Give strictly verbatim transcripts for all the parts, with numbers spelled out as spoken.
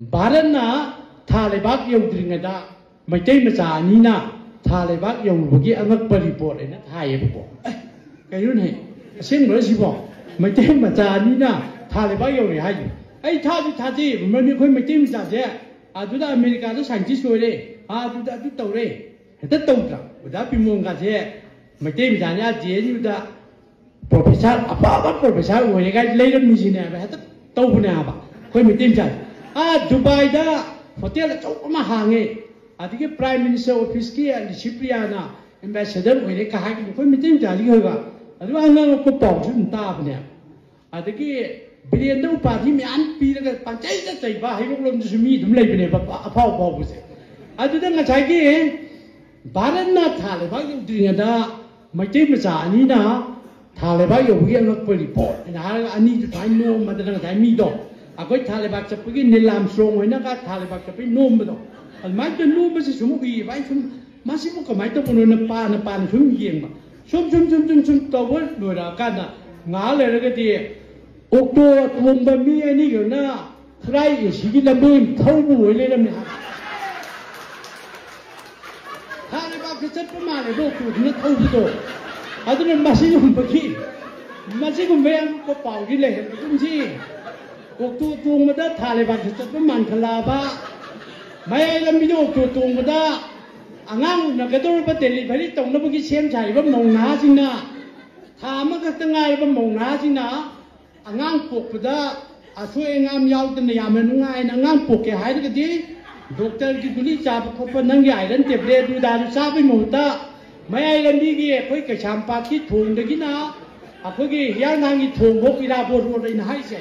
ꯚꯥꯔꯠꯅ ꯊꯥ ꯂꯩꯕꯥꯛ ꯌꯧꯗ꯭ꯔꯤꯉꯩꯗ ꯃꯩꯇꯩ ꯃꯆꯥ ꯑꯅꯤꯅ ꯊꯥ ꯂꯩꯕꯥꯛ ꯌꯧꯔꯨꯕꯒꯤ ꯑꯉꯛꯄ ꯔꯤꯄꯣꯔꯠ ꯍꯥꯏꯅ ꯊꯥꯏꯌꯦꯕꯀꯣ꯫ ꯑꯦ, ꯀꯩꯅꯣꯅꯦ, ꯑꯁꯦꯡꯕ꯭ꯔꯥ ꯁꯤꯕꯣ? ꯃꯩꯇꯩ ꯃꯆꯥ ꯑꯅꯤꯅ ꯊꯥ ꯂꯩꯕꯥꯛ ꯌꯧꯔꯦ ꯍꯥꯏꯁꯦ꯫ ꯑꯩ ꯊꯥꯁꯨ ꯊꯥꯖꯩꯌꯦꯕ, ꯃꯔꯝꯗꯤ ꯑꯩꯈꯣꯏ ꯃꯩꯇꯩ ꯃꯆꯥꯁꯦ ꯑꯗꯨꯗ ꯑꯃꯦꯔꯤꯀꯥꯗ ꯁꯥꯏꯟꯇꯤꯁ ꯑꯣꯏꯔꯦ, ꯑꯗꯨꯗ ꯑꯗꯨ ꯇꯧꯔꯦ, ꯍꯦꯛꯇ ꯇꯧꯗ꯭ꯔꯥ? ꯑꯣꯖꯥ ꯄꯤꯃꯣꯟꯒꯁꯦ ꯃꯩꯇꯩ ꯃꯆꯥꯅꯤ, ꯑꯥ ꯖꯦ ꯑꯦꯟ ꯌꯨꯗ ꯄ꯭ꯔꯣꯐꯦꯁꯥꯔ, ꯑꯐꯕ ꯄ꯭ꯔꯣꯐꯦꯁꯥꯔ ꯑꯣꯏꯔꯦ ꯀꯥꯏ ꯂꯩꯔꯝꯃꯤꯁꯤꯅꯦꯕ, ꯍꯦꯛꯇ ꯇꯧꯕꯅꯦ ꯍꯥꯏꯕ ꯑꯩꯈꯣꯏ ꯃꯩꯇꯩ ꯃꯆꯥꯁꯦ꯫ ꯑꯥ ꯗꯨꯕꯥꯏꯗ ꯍꯣꯇꯦꯜ ꯑꯆꯧꯕ ꯑꯃ ꯍꯥꯡꯉꯦ, ꯑꯗꯒꯤ ꯄ꯭ꯔꯥꯏꯝ ꯃꯤꯅꯤꯁꯇꯔ ꯑꯣꯐꯤꯁꯀꯤ ꯂꯤꯁꯤꯄ꯭ꯔꯤꯌꯥꯅ ꯑꯦꯝꯕꯦꯁꯦꯗꯔ ꯑꯣꯏꯔꯦ ꯀꯥ ꯍꯥꯏꯒꯅꯤ ꯑꯩꯈꯣꯏ ꯃꯩꯇꯩ ꯃꯆꯥꯁꯤꯒꯤ ꯑꯣꯏꯕ꯫ ꯑꯗꯨ ꯑꯉꯛꯄ ꯄꯥꯎꯁꯨ ꯑꯗꯨꯝ ꯇꯥꯕꯅꯦ꯫ ꯑꯗꯒꯤ ꯕꯤꯔꯦꯟꯗ ꯎꯄꯥꯙꯤ ꯃꯌꯥꯝ ꯄꯤꯔꯒ ꯄꯪꯆꯩꯗ ꯆꯩꯕ ꯍꯩꯔꯣꯛꯂꯣꯝꯗꯁꯨ ꯃꯤ ꯑꯗꯨꯝ ꯂꯩꯕꯅꯦꯕ, ꯑꯐꯥꯎ ꯑꯐꯥꯎꯕꯁꯦ꯫ ꯑꯗꯨꯗ ꯉꯁꯥꯏꯒꯤ ꯚꯥꯔꯠꯅ ꯊꯥ ꯂꯩꯕꯥꯛ ꯌꯧꯗ꯭ꯔꯤꯉꯩꯗ ꯃꯩꯇꯩ ꯃꯆꯥ ꯑꯅꯤꯅ ꯊꯥ ꯂꯩꯕꯥꯛ ꯌꯧꯕꯒꯤ ꯑꯉꯛꯄ ꯔꯤꯄꯣꯔꯠ ꯍꯥꯏꯅ ꯍꯥꯏꯔꯒ ꯑꯅꯤꯗꯨ ꯁꯨꯃꯥꯏꯅ ꯅꯣꯝꯃꯗꯅ ꯉꯁꯥꯏ ꯃꯤꯗꯣ ꯑꯩꯈꯣꯏ ꯊꯥ ꯂꯩꯕꯥꯛ ꯆꯠꯄꯒꯤ ꯅꯤꯂꯥꯝ ꯁ꯭ꯔꯣꯡ ꯍꯣꯏꯅꯒ ꯊꯥ ꯂꯩꯕꯥꯛ ꯆꯠꯄꯒꯤ ꯅꯣꯝꯕꯗꯣ, ꯑꯗꯨꯃꯥꯏꯅ ꯇꯧꯔ ꯅꯣꯝꯕꯁꯦ ꯁꯨꯝ ꯎꯏꯌꯦꯕ꯫ ꯑꯩ ꯁꯨꯝ ꯃꯁꯤꯕꯨ ꯀꯃꯥꯏꯅ ꯇꯧꯕꯅꯣꯅ ꯄꯥꯅ ꯄꯥꯅ ꯁꯨꯝ ꯌꯦꯡꯕ꯫ ꯁꯨꯝ ꯁꯨꯝ ꯁꯨꯝ ꯁꯨꯝ ꯁꯨꯝ ꯇꯧꯕ ꯂꯣꯏꯔꯛꯑꯀꯥꯟꯗ ꯉꯥꯏꯍꯥꯛ ꯂꯩꯔꯒꯗꯤ ꯑꯣꯛꯇꯣ ꯇꯣꯡꯕ ꯃꯤ ꯑꯅꯤꯈꯛꯅ ꯈꯨꯔꯥꯏ ꯑꯦ ꯁꯤꯒꯤ ꯂꯝꯕꯦꯟ ꯊꯧꯕ ꯑꯣꯏ ꯂꯩꯔꯝꯃꯦ ꯍꯥꯏꯕ꯫ ꯊꯥ ꯂꯩꯕꯥꯛꯇ ꯆꯠꯄ ꯃꯥꯜꯂꯦꯕ ꯑꯣꯛꯇꯣꯗꯨꯅ ꯊꯧꯕꯗꯣ꯫ ꯑꯗꯨꯅ ꯃꯁꯤꯒꯨꯝꯕꯒꯤ, ꯃꯁꯤꯒꯨꯝꯕ ꯌꯥꯝ ꯄꯥꯎꯗꯤ ꯂꯩꯍꯟꯕꯒꯨꯝꯁꯤ꯫ ꯑꯣꯛꯇꯣ ꯇꯣꯡꯕꯗ ꯊꯥ ꯂꯩꯕꯥꯛꯇ ꯆꯠꯄ ꯃꯥꯟꯈꯠꯂꯛꯑꯕ, ꯃꯌꯥꯏ ꯂꯝꯕꯤꯗ ꯑꯣꯛꯇꯣ ꯇꯣꯡꯕꯗ ꯑꯉꯥꯡ ꯎꯅꯒꯗꯧꯔꯕ ꯗꯦꯂꯤꯚꯔꯤ ꯇꯧꯅꯕꯒꯤ ꯁꯦꯝ ꯁꯥꯔꯤꯕ ꯃꯧ ꯅꯍꯥꯁꯤꯡꯅ, ꯊꯥ ꯑꯃꯈꯛꯇ ꯉꯥꯏꯔꯕ ꯃꯧ ꯅꯍꯥꯁꯤꯡꯅ ꯑꯉꯥꯡ ꯄꯣꯛꯄꯗ ꯑꯁꯣꯏ ꯑꯉꯥꯝ ꯌꯥꯎꯗꯅ ꯌꯥꯝꯅ ꯅꯨꯡꯉꯥꯏꯅ ꯑꯉꯥꯡ ꯄꯣꯛꯀꯦ ꯍꯥꯏꯔꯒꯗꯤ ꯗꯣꯛꯇꯔꯒꯤ ꯒꯨꯂꯤ ꯆꯥꯕ ꯈꯣꯠꯄ, ꯅꯪꯒꯤ ꯑꯥꯏꯔꯟ ꯇꯦꯕ꯭ꯂꯦꯠ ꯑꯗꯨꯗꯥꯗꯨ ꯆꯥꯕꯒꯤ ꯃꯍꯨꯠꯇ ꯃꯌꯥꯏ ꯂꯝꯕꯤꯒꯤ ꯑꯩꯈꯣꯏ ꯀꯩꯁꯥꯝꯄꯥꯠꯀꯤ ꯊꯣꯡꯗꯒꯤꯅ ꯑꯩꯈꯣꯏꯒꯤ ꯍꯤꯌꯥꯡꯊꯥꯡꯒꯤ ꯊꯣꯡꯐꯥꯎ ꯏꯔꯥꯕꯣꯠ ꯔꯣꯗ ꯑꯩꯅ ꯍꯥꯏꯁꯦ,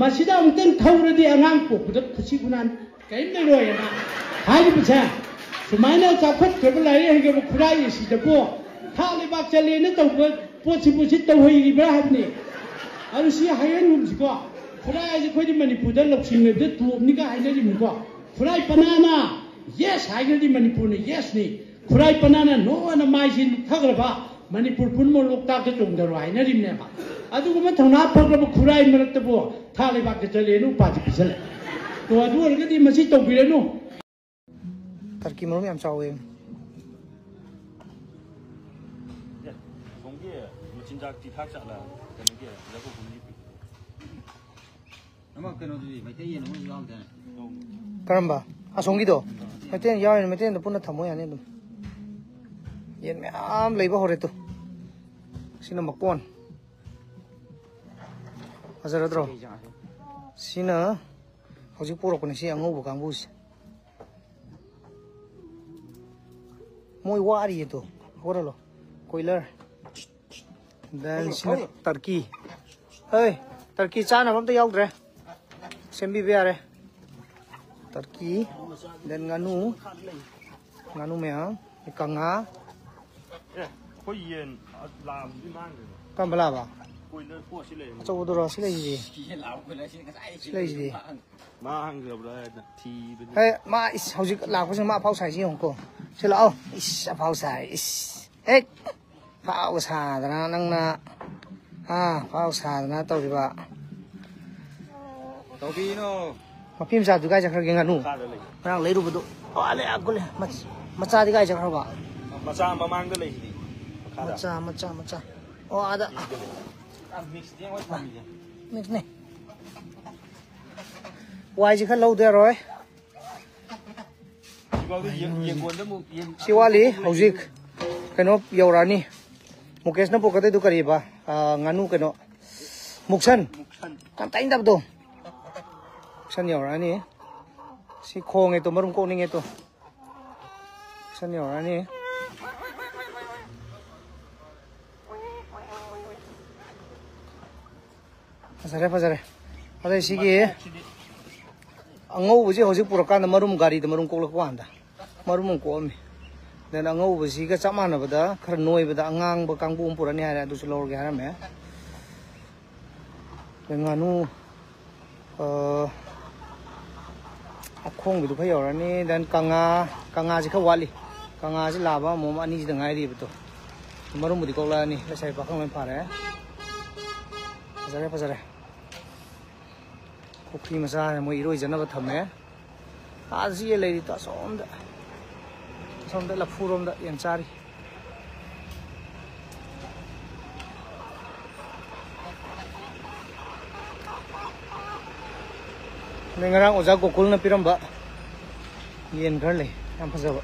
ꯃꯁꯤꯗ ꯑꯃꯨꯛꯇꯪ ꯊꯧꯔꯗꯤ ꯑꯉꯥꯡ ꯄꯣꯛꯄꯗ ꯈꯨꯠꯁꯤ ꯈꯨꯅꯥꯟ ꯀꯔꯤꯝ ꯂꯩꯔꯣꯏꯅ ꯍꯥꯏꯔꯤꯕꯁꯦ꯫ ꯁꯨꯃꯥꯏꯅ ꯆꯥꯎꯈꯠꯈ꯭ꯔꯕ ꯂꯥꯏꯔꯤꯛ ꯍꯩꯈ꯭ꯔꯕ ꯈꯨꯔꯥꯏ ꯑꯁꯤꯗꯕꯨ ꯊꯥ ꯂꯩꯕꯥꯛ ꯆꯠꯂꯦꯅ ꯇꯧꯕ ꯄꯣꯠꯁꯤꯕꯨ ꯁꯤ ꯇꯧꯍꯩꯔꯤꯕ꯭ꯔꯥ ꯍꯥꯏꯕꯅꯤ꯫ ꯑꯗꯨ ꯁꯤ ꯍꯥꯏꯍꯟꯒꯨꯝꯁꯤꯀꯣ꯫ ꯈꯨꯔꯥꯏ ꯍꯥꯏꯁꯦ ꯑꯩꯈꯣꯏꯗꯤ ꯃꯅꯤꯄꯨꯔꯗ ꯂꯧꯁꯤꯡ ꯂꯩꯕꯗ ꯇꯣꯞꯅꯤꯒ ꯍꯥꯏꯅꯔꯤꯕꯅꯤꯀꯣ꯫ ꯈꯨꯔꯥꯏ ꯄꯅꯥꯅ ꯌꯦꯁ ꯍꯥꯏꯈ꯭ꯔꯗꯤ ꯃꯅꯤꯄꯨꯔꯅ ꯌꯦꯁꯅꯤ꯫ ꯈꯨꯔꯥꯏ ꯄꯅꯥꯅ ꯅꯣ ꯑꯅ ꯃꯥꯏꯁꯤ ꯅꯨꯛꯊꯈ꯭ꯔꯕ ꯃꯅꯤꯄꯨꯔ ꯄꯨꯝꯅꯃꯛ ꯂꯣꯛꯇꯥꯛꯇ ꯆꯣꯡꯊꯔꯣ ꯍꯥꯏꯅꯔꯤꯕꯅꯦꯕ꯫ ꯑꯗꯨꯒꯨꯝꯕ ꯊꯧꯅꯥ ꯐꯈ꯭ꯔꯕ ꯈꯨꯔꯥꯏ ꯃꯔꯛꯇꯕꯨ ꯊꯥ ꯂꯩꯕꯥꯛꯇ ꯆꯠꯂꯦꯅ ꯎꯄꯥꯗꯤ ꯄꯤꯁꯜꯂꯦ꯫ ꯑꯣ, ꯑꯗꯨ ꯑꯣꯏꯔꯒꯗꯤ ꯃꯁꯤ ꯇꯧꯕꯤꯔꯅꯨ꯫ ꯇꯔꯀꯤ ꯃꯔꯨꯝ ꯌꯥꯝ ꯆꯥꯎꯋꯦ꯫ ꯑꯦ, ꯑꯁꯣꯝꯒꯤ ꯃꯆꯤꯟꯖꯥꯛꯇꯤ ꯊꯥꯛ ꯆꯠꯂ? ꯀꯩꯅꯣꯒꯤ ꯂꯧꯕꯨꯛ ꯍꯨꯝꯗꯤ ꯄꯤ꯫ ꯑꯃ ꯀꯩꯅꯣꯗꯨꯗꯤ ꯃꯩꯇꯩ ꯌꯦꯟ ꯑꯃꯁꯨ ꯌꯥꯎꯗꯦ꯫ ꯀꯔꯝꯕ? ꯑꯁꯣꯝꯒꯤꯗꯣ? ꯃꯩꯇꯩ ꯌꯦꯟ ꯌꯥꯎꯔꯤꯅꯦ, ꯃꯩꯇꯩ ꯌꯦꯟꯗꯣ ꯄꯨꯟꯅ ꯊꯝꯃꯣ ꯌꯥꯅꯤ ꯑꯗꯨꯝ꯫ ꯌꯦꯟ ꯃꯌꯥꯝ ꯂꯩꯕ ꯍꯧꯔꯦ ꯇꯨ꯫ ꯁꯤꯅ ꯃꯀꯣꯟ꯫ ꯐꯖꯔꯗ꯭ꯔꯣ? ꯁꯤꯅ ꯍꯧꯖꯤꯛ ꯄꯣꯔꯛꯄꯅꯦ ꯁꯤ ꯑꯉꯧꯕ ꯀꯥꯡꯕꯨꯁꯦ꯫ ꯃꯣꯏ ꯋꯥꯔꯤꯌꯦ ꯇꯨ꯫ ꯍꯧꯒꯠꯍꯜꯂꯣ꯫ ꯀꯣꯏꯂꯔ꯫ Then ꯁꯤꯅ ꯇꯔꯀꯤ꯫ ꯍꯩ, ꯇꯔꯀꯤ ꯆꯥꯅꯕ ꯑꯝꯇ ꯌꯥꯎꯗ꯭ꯔꯦ꯫ ꯁꯦꯝꯕꯤꯕ ꯌꯥꯔꯦ꯫ ꯇꯔꯀꯤ꯫ Then ꯉꯥꯅꯨ꯫ ꯉꯥꯅꯨ ꯃꯌꯥꯝ꯫ ꯀꯪꯉꯥ꯫ ꯑꯦ, ꯑꯩꯈꯣꯏ ꯌꯦꯟ, ꯑ, ꯂꯥꯕꯗꯤ ꯃꯥꯡꯈ꯭ꯔꯦꯕ꯫ ꯀꯔꯝꯕ ꯂꯥꯕ? ꯀꯣꯏꯂꯔ ꯄꯣꯠꯁꯤ ꯂꯩꯔꯝꯃꯦ꯫ ꯑꯆꯧꯕꯗꯨꯔꯣ? ꯁꯤ ꯂꯩꯁꯤꯗꯤ꯫ ꯁꯤ ꯂꯥꯕ ꯀꯣꯏꯂꯔꯁꯤ ꯉꯁꯥꯏ ꯁꯤ ꯂꯩꯁꯤꯗꯤ꯫ ꯃꯥꯡꯈ꯭ꯔꯕ꯭ꯔꯥ ꯍꯥꯏꯅ ꯊꯤꯕꯅꯤ꯫ ꯍꯦ, ꯃꯥ ꯏꯁ ꯍꯧꯖꯤꯛ ꯂꯥꯛꯄꯁꯤꯅ ꯃꯥ ꯑꯐꯥꯎ ꯁꯥꯏꯁꯤ ꯌꯦꯡꯉꯨꯀꯣ꯫ ꯁꯤ ꯂꯥꯛꯑꯣ꯫ ꯏꯁ ꯑꯐꯥꯎ ꯁꯥꯏ꯫ ꯏꯁ꯫ ꯍꯦꯛ ꯑꯐꯥꯎ ꯁꯥꯗꯅ ꯅꯪꯅ꯫ ꯑꯥ, ꯑꯐꯥꯎ ꯁꯥꯗꯅ ꯇꯧꯔꯤꯕ꯫ ꯇꯧꯕꯤꯅꯣ꯫ ꯃꯄꯤ ꯃꯆꯥꯗꯨ ꯀꯥꯏ ꯆꯠꯈ꯭ꯔꯒꯦ ꯉꯥꯅꯨ? ꯃꯈꯥꯗ ꯂꯩ꯫ ꯉꯔꯥꯡ ꯂꯩꯔꯨꯕꯗꯣ꯫ ꯑꯣ, ꯑꯂꯦ, ꯑ, ꯒꯨꯂꯦ꯫ ꯃꯆ-, ꯃꯆꯥꯗꯤ ꯀꯥꯏ ꯆꯠꯈ꯭ꯔꯕ? ꯃꯆꯥ ꯃꯃꯥꯡꯗ ꯂꯩꯁꯤꯗꯤ꯫ ꯃꯈꯥꯗ꯫ ꯃꯆꯥ, ꯃꯆꯥ, ꯃꯆꯥ꯫ ꯑꯣ, ꯑꯥꯗ꯫ ꯄꯨꯔꯥ mix ꯅꯦ ꯃꯣꯏ ꯊꯝꯃꯤꯁꯦ꯫ Mix ꯅꯦ꯫ ꯋꯥꯏꯁꯤ ꯈꯔ ꯂꯧꯗ ꯌꯥꯔꯣꯏ꯫ ꯁꯤꯐꯥꯎꯗ ꯌꯦꯡ-, ꯌꯦꯡꯒꯣꯟꯗ ꯑꯃꯨꯛ ꯌꯦꯟ ꯁꯤ ꯋꯥꯠꯂꯤ꯫ ꯍꯧꯖꯤꯛ ꯀꯩꯅꯣ ꯌꯧꯔꯛꯑꯅꯤ꯫ ꯃꯨꯀꯦꯁꯅ ꯄꯨꯔꯛꯀꯗꯣꯏꯗꯣ ꯀꯔꯤꯕ? ꯑ, ꯉꯥꯅꯨ ꯀꯩꯅꯣ꯫ ꯃꯨꯛꯁꯟ꯫ ꯃꯨꯛꯁꯟ꯫ ꯌꯥꯝ ꯇꯥꯅꯤꯡꯗꯕꯗꯣ꯫ ꯃꯨꯛꯁꯟ ꯌꯧꯔꯛꯑꯅꯤ꯫ ꯁꯤ ꯈꯣꯡꯉꯦ ꯇꯣ, ꯃꯔꯨꯝ ꯀꯣꯛꯅꯤꯡꯉꯦ ꯇꯣ꯫ ꯃꯨꯛꯁꯟ ꯌꯧꯔꯛꯑꯅꯤ꯫ ꯐꯖꯔꯦ, ꯐꯖꯔꯦ꯫ ꯑꯗꯩ ꯁꯤꯒꯤ ꯑꯉꯧꯕꯁꯤ ꯍꯧꯖꯤꯛ ꯄꯨꯔꯛꯀꯥꯟꯗ ꯃꯔꯨꯝ ꯒꯥꯔꯤꯗ ꯃꯔꯨꯝ ꯀꯣꯛꯂꯛꯄ ꯀꯥꯟꯗ ꯃꯔꯨꯝ ꯑꯃ ꯀꯣꯛꯑꯝꯃꯤ꯫ Then ꯑꯉꯧꯕꯁꯤꯒ ꯆꯞ ꯃꯥꯟꯅꯕꯗ ꯈꯔ ꯅꯣꯏꯕꯗ ꯑꯉꯥꯡꯕ ꯀꯥꯡꯕꯨ ꯑꯃ ꯄꯨꯔꯛꯅꯤ ꯍꯥꯏꯔꯦ, ꯑꯗꯨꯁꯨ ꯂꯧꯔꯒꯦ ꯍꯥꯏꯔꯝꯃꯦ꯫ Then ꯉꯥꯅꯨ, ꯑ, ꯑꯈꯣꯡꯕꯤꯗꯨ ꯈꯔ ꯌꯧꯔꯅꯤ꯫ Then ꯀꯪꯉꯥ, ꯀꯪꯉꯥꯁꯤ ꯈꯔ ꯋꯥꯠꯂꯤ꯫ ꯀꯪꯉꯥꯁꯤ ꯂꯥꯕ ꯑꯃꯃꯝ ꯑꯅꯤꯁꯤꯗ ꯉꯥꯏꯔꯤꯕꯗꯣ꯫ ꯃꯔꯨꯝꯕꯨꯗꯤ ꯀꯣꯛꯂꯛꯑꯅꯤ꯫ ꯂꯩꯁꯥꯕꯤ ꯄꯥꯈꯪ ꯂꯣꯏ ꯐꯥꯔꯦ꯫ ꯐꯖꯔꯦ, ꯐꯖꯔꯦ꯫ ꯄꯨꯈ꯭ꯔꯤ ꯃꯆꯥ ꯃꯣꯏ ꯏꯔꯣꯏꯖꯅꯕ ꯊꯝꯃꯦ꯫ ꯑꯥ ꯆꯦ ꯂꯩꯔꯤꯗꯣ ꯑꯁꯣꯝꯗ, ꯑꯁꯣꯝꯗ ꯂꯐꯨꯔꯣꯝꯗ ꯌꯦꯟ ꯆꯥꯔꯤ꯫ ꯑꯗꯩ ꯉꯔꯥꯡ ꯑꯣꯖꯥ ꯒꯣꯀꯨꯜꯅ ꯄꯤꯔꯝꯕ ꯌꯦꯟ ꯈꯔ ꯂꯩ, ꯌꯥꯝ ꯐꯖꯕ꯫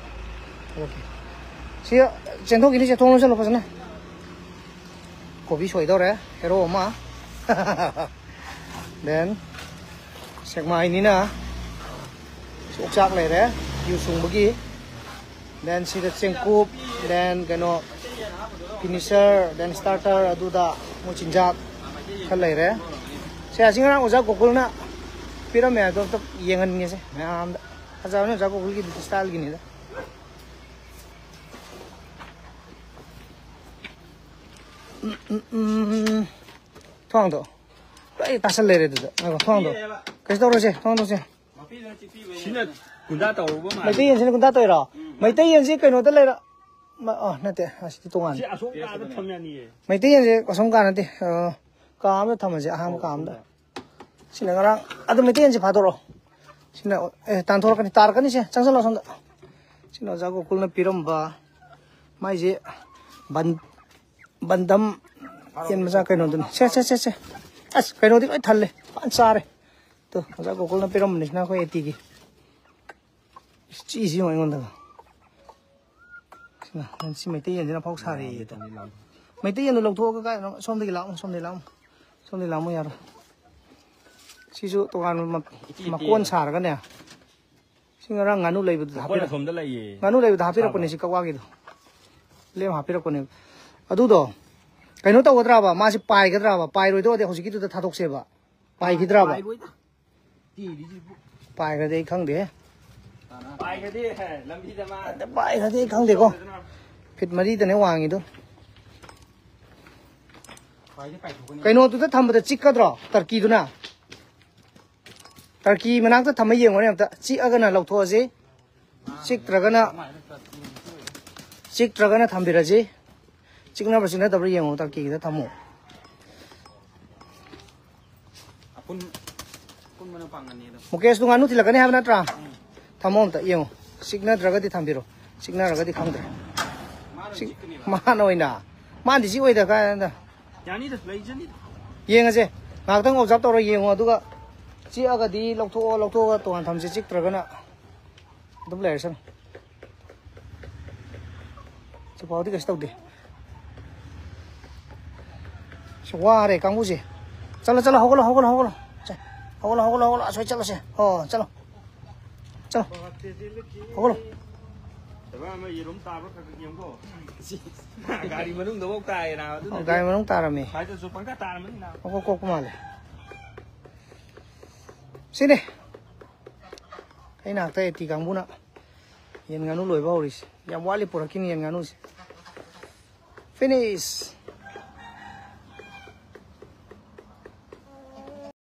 ꯑꯣꯀꯦ, ꯁꯤ ꯆꯦꯟꯊꯣꯛꯈꯤꯅꯤ, ꯆꯦ, ꯊꯣꯡ ꯂꯣꯟꯁꯤꯜꯂꯣ ꯐꯖꯅ꯫ ꯀꯣꯕꯤ ꯁꯣꯏꯗꯧꯔꯦ, ꯍꯦꯔꯣ ꯑꯃ꯫ Then ꯁꯦꯛꯃꯥꯏꯅꯤꯅ ꯑꯣꯛꯆꯥꯛ ꯂꯩꯔꯦ, ꯌꯨ ꯁꯨꯡꯕꯒꯤ꯫ Then ꯁꯤꯗ ꯆꯦꯡꯀꯨꯞ, then ꯀꯩꯅꯣ, finisher, then starter, ꯑꯗꯨꯗ ꯃꯣꯏ ꯆꯤꯟꯖꯥꯛ ꯈꯔ ꯂꯩꯔꯦ꯫ ꯁꯦ, ꯑꯁꯤ ꯉꯔꯥꯡ ꯑꯣꯖꯥ ꯒꯣꯀꯨꯜꯅ ꯄꯤꯔꯝꯃꯦ, ꯑꯗꯣ ꯑꯝꯇ ꯌꯦꯡꯍꯟꯒꯦꯁꯦ ꯃꯌꯥꯝꯗ꯫ ꯐꯖꯕꯅꯤ ꯑꯣꯖꯥ ꯒꯣꯀꯨꯜꯒꯤꯗꯨꯗꯤ, styleꯒꯤꯅꯤꯗ꯫ ꯎꯝ, ꯎꯝ, ꯎꯝ, ꯎꯝ꯫ ꯊꯣꯡꯗꯣ ꯂꯣꯏ ꯇꯥꯁꯜ ꯂꯩꯔꯦ ꯑꯗꯨꯗ꯫ ꯉꯥꯏꯈꯣ, ꯊꯣꯡꯗꯣ ꯀꯩꯁꯨ ꯇꯧꯔꯣꯏꯁꯦ, ꯊꯣꯡꯗꯣꯁꯦ꯫ ꯁꯤꯅ ꯒꯨꯟꯗꯥ ꯇꯧꯔꯨꯕ ꯃꯥꯜꯂꯦ꯫ ꯃꯩꯇꯩ ꯌꯦꯟꯁꯤꯅ ꯒꯨꯟꯗꯥ ꯇꯧꯔꯤꯔꯣ? ꯃꯩꯇꯩ ꯌꯦꯟꯁꯤ ꯀꯩꯅꯣꯗ ꯂꯩꯔ-, ꯃ-, ꯑ, ꯅꯠꯇꯦ, ꯑꯁꯤꯗꯤ ꯇꯣꯉꯥꯟꯅ꯫ ꯁꯤ ꯑꯁꯣꯝ ꯀꯥꯗ ꯊꯝ ꯌꯥꯅꯤꯌꯦ꯫ ꯃꯩꯇꯩ ꯌꯦꯟꯁꯦ ꯑꯁꯣꯝ ꯀꯥ ꯅꯠꯇꯦ, ꯑ, ꯀꯥ ꯑꯃꯗ ꯊꯝꯃꯁꯦ, ꯑꯍꯥꯡꯕ ꯀꯥ ꯑꯃꯗ꯫ ꯁꯤꯅ ꯉꯔꯥꯡ, ꯑꯗꯨ ꯃꯩꯇꯩ ꯌꯦꯟꯁꯤ ꯐꯥꯗꯣꯔꯛꯑꯣ꯫ ꯁꯤꯅ, ꯑꯦ, ꯇꯥꯟꯊꯣꯔꯛꯀꯅꯤ, ꯇꯥꯔꯛꯀꯅꯤꯁꯦ, ꯆꯪꯁꯜꯂꯣ ꯑꯁꯣꯝꯗ꯫ ꯁꯤꯅ ꯑꯣꯖꯥ ꯒꯣꯀꯨꯜꯅ ꯄꯤꯔꯝꯕ, ꯃꯥꯏꯁꯦ ꯕꯟ-, ꯕꯟꯗꯝ ꯌꯦꯟ ꯃꯆꯥ ꯀꯩꯅꯣꯗꯨꯅꯤ꯫ ꯁꯦ, ꯁꯦ, ꯁꯦ, ꯁꯦ꯫ ꯑꯁ, ꯀꯩꯅꯣꯗꯤ ꯂꯣꯏ ꯊꯜꯂꯦ, ꯐꯖꯅ ꯆꯥꯔꯦ꯫ ꯇꯨ, ꯑꯣꯖꯥ ꯒꯣꯀꯨꯜꯅ ꯄꯤꯔꯝꯕꯅꯤ, ꯁꯤꯅ ꯑꯩꯈꯣꯏ ꯑꯦ ꯇꯤꯒꯤ꯫ ꯆꯤꯁꯤ ꯌꯦꯡꯉꯣ ꯑꯩꯉꯣꯟꯗꯒ꯫ ꯁꯤꯅ, ꯁꯤ ꯃꯩꯇꯩ ꯌꯦꯟꯁꯤꯅ ꯐꯥꯎ ꯁꯥꯔꯦꯌꯦ꯫ ꯃꯩꯇꯩ ꯌꯦꯟꯗꯣ ꯂꯧꯊꯣꯛꯑꯒ ꯀꯥꯏꯗꯅꯣ? ꯁꯣꯝꯗꯒꯤ ꯂꯥꯛꯑꯣ, ꯁꯣꯝꯗꯒꯤ ꯂꯥꯛꯑꯣ꯫ ꯁꯣꯝꯗꯒꯤ ꯂꯥꯛꯑꯣ ꯌꯥꯔꯣꯏ꯫ ꯁꯤꯁꯨ ꯇꯣꯉꯥꯟꯕ ꯃ-, ꯃꯀꯣꯟ ꯁꯥꯔꯒꯅꯦ꯫ ꯁꯤ ꯉꯔꯥꯡ ꯉꯥꯅꯨ ꯂꯩꯕꯗꯨꯗ ꯃꯀꯣꯟ ꯍꯥꯞꯄꯤꯔꯛ-, ꯑꯁꯣꯝꯗ ꯂꯩꯌꯦ꯫ ꯉꯥꯅꯨ ꯂꯩꯕꯗ ꯍꯥꯞꯄꯤꯔꯛꯄꯅꯦ ꯁꯥꯕ꯫ ꯁꯤ ꯀꯛꯋꯥꯒꯤꯗꯣ꯫ ꯂꯦꯝ ꯍꯥꯞꯄꯤꯔꯛꯄꯅꯦꯕ꯫ ꯑꯗꯨꯗꯣ ꯀꯩꯅꯣ ꯇꯧꯒꯗ꯭ꯔꯕ? ꯃꯥꯁꯤ ꯄꯥꯏꯒꯗ꯭ꯔꯕ? ꯄꯥꯏꯔꯣꯏꯗꯧꯔꯗꯤ ꯍꯧꯖꯤꯛꯀꯤꯗꯨꯗ ꯊꯥꯗꯣꯛꯁꯦꯕ꯫ ꯄꯥꯏꯈꯤꯗ꯭ꯔꯕ? ꯄꯥꯏꯈ꯭ꯔꯗꯤ ꯑꯩ ꯈꯪꯗꯦꯍꯦ꯫ ꯄꯥꯏꯈ꯭ꯔꯗꯤ, ꯍꯦ, ꯂꯝꯕꯤꯗ ꯃꯥ ꯑꯗ ꯄꯥꯏꯈ꯭ꯔꯗꯤ ꯑꯩ ꯈꯪꯗꯦꯀꯣ꯫ ꯐꯤꯠ ꯃꯔꯤꯗꯅꯦ ꯋꯥꯡꯉꯤꯗꯣ꯫ ꯀꯩꯅꯣꯗꯨꯗ ꯊꯝꯕꯗ ꯆꯤꯛꯀꯗ꯭ꯔꯣ, ꯇꯔꯀꯤꯗꯨꯅ? ꯇꯔꯀꯤ ꯃꯅꯥꯛꯇ ꯊꯝꯃ ꯌꯦꯡꯉꯣꯅꯦ ꯑꯝꯇ꯫ ꯆꯤꯛꯑꯒꯅ ꯂꯧꯊꯣꯛꯑꯁꯤ꯫ ꯆꯤꯛꯇ꯭ꯔꯒꯅ, ꯆꯤꯛꯇ꯭ꯔꯒꯅ ꯊꯝꯕꯤꯔꯁꯤ꯫ ꯆꯤꯛꯅꯕ꯭ꯔꯥ ꯆꯤꯛꯅꯗꯕ꯭ꯔꯥ ꯌꯦꯡꯉꯣ, ꯇꯔꯀꯤꯒꯤꯗ ꯊꯝꯃꯣ꯫ ꯑꯄꯨꯟ-, ꯃꯨꯀꯦꯁꯇꯨ ꯉꯥꯅꯨ ꯊꯤꯜꯂꯛꯀꯅꯤ ꯍꯥꯏꯕ ꯅꯠꯇ꯭ꯔꯥ? ꯊꯝꯃꯣ ꯑꯝꯇ ꯌꯦꯡꯉꯣ꯫ ꯆꯤꯛꯅꯗ꯭ꯔꯒꯗꯤ ꯊꯝꯕꯤꯔꯣ꯫ ꯆꯤꯛꯅꯔꯒꯗꯤ ꯈꯪꯗ꯭ꯔꯦ꯫ ꯆꯤꯛ-, ꯃꯥꯅ ꯑꯣꯏꯅ꯫ ꯃꯥꯅꯗꯤ ꯆꯤꯛ ꯑꯣꯏꯗ ꯀꯥꯏꯗ꯫ ꯌꯥꯅꯤꯗ, ꯂꯩꯖꯅꯤꯗ꯫ ꯌꯦꯡꯉꯁꯦ꯫ ꯉꯥꯏꯍꯥꯛꯇꯪ observe ꯇꯧꯔ ꯌꯦꯡꯉꯣ꯫ ꯑꯗꯨꯒ ꯆꯤꯛꯑꯒꯗꯤ ꯂꯧꯊꯣꯛꯑꯣ, ꯂꯧꯊꯣꯛꯑꯒ ꯇꯣꯉꯥꯟ ꯊꯝꯁꯦ꯫ ꯆꯤꯛꯇ꯭ꯔꯒꯅ ꯑꯗꯨꯝ ꯂꯩꯔꯁꯅꯨ꯫ ꯍꯧꯖꯤꯛꯐꯥꯎꯗꯤ ꯀꯩꯁꯨ ꯇꯧꯗꯦ꯫ ꯑꯁ, ꯋꯥꯔꯦ ꯀꯥꯡꯕꯨꯁꯦ꯫ ꯆꯠꯂꯣ, ꯆꯠꯂꯣ, ꯍꯧꯒꯠꯂꯣ, ꯍꯧꯒꯠꯂꯣ, ꯍꯧꯒꯠꯂꯣ꯫ ꯁꯦ, ꯍꯧꯒꯠꯂꯣ, ꯍꯧꯒꯠꯂꯣ, ꯍꯧꯒꯠꯂꯣ, ꯑꯁꯣꯏ ꯆꯠꯂꯣꯁꯦ꯫ ꯍꯣ, ꯆꯠꯂꯣ꯫ ꯆꯠꯂꯣ꯫ ꯍꯧꯒꯠꯂꯣ꯫ ꯁꯦꯕꯥ ꯑꯃ ꯌꯦꯔꯨꯝ ꯇꯥꯕ꯭ꯔꯥ ꯈꯔ ꯈꯔ ꯌꯦꯡꯉꯣ꯫ ꯒꯥꯔꯤ ꯃꯅꯨꯡꯗꯐꯥꯎ ꯇꯥꯏꯌꯦ ꯅꯥꯕ, ꯑꯗꯨꯅ ꯑꯣ, ꯒꯥꯔꯤ ꯃꯅꯨꯡ ꯇꯥꯔꯝꯃꯦ꯫ ꯁ꯭ꯋꯥꯏꯗꯁꯨ ꯄꯪꯇꯥ ꯇꯥꯔꯝꯃꯅꯤ ꯅꯥꯕ꯫ ꯃꯀꯣꯛ ꯀꯣꯛꯄ ꯃꯥꯜꯂꯦ꯫ ꯁꯤꯅꯤ꯫ ꯑꯩ ꯅꯥꯛꯇ ꯑꯦꯇꯤ ꯀꯥꯡꯕꯨꯅ ꯌꯦꯟ ꯉꯥꯅꯨ ꯂꯣꯏꯕ ꯍꯧꯔꯤꯁꯦ꯫ ꯌꯥꯝ ꯋꯥꯠꯂꯤ ꯄꯨꯔꯛꯈꯤꯅꯤ ꯌꯦꯟ ꯉꯥꯅꯨꯁꯦ꯫ Finish꯫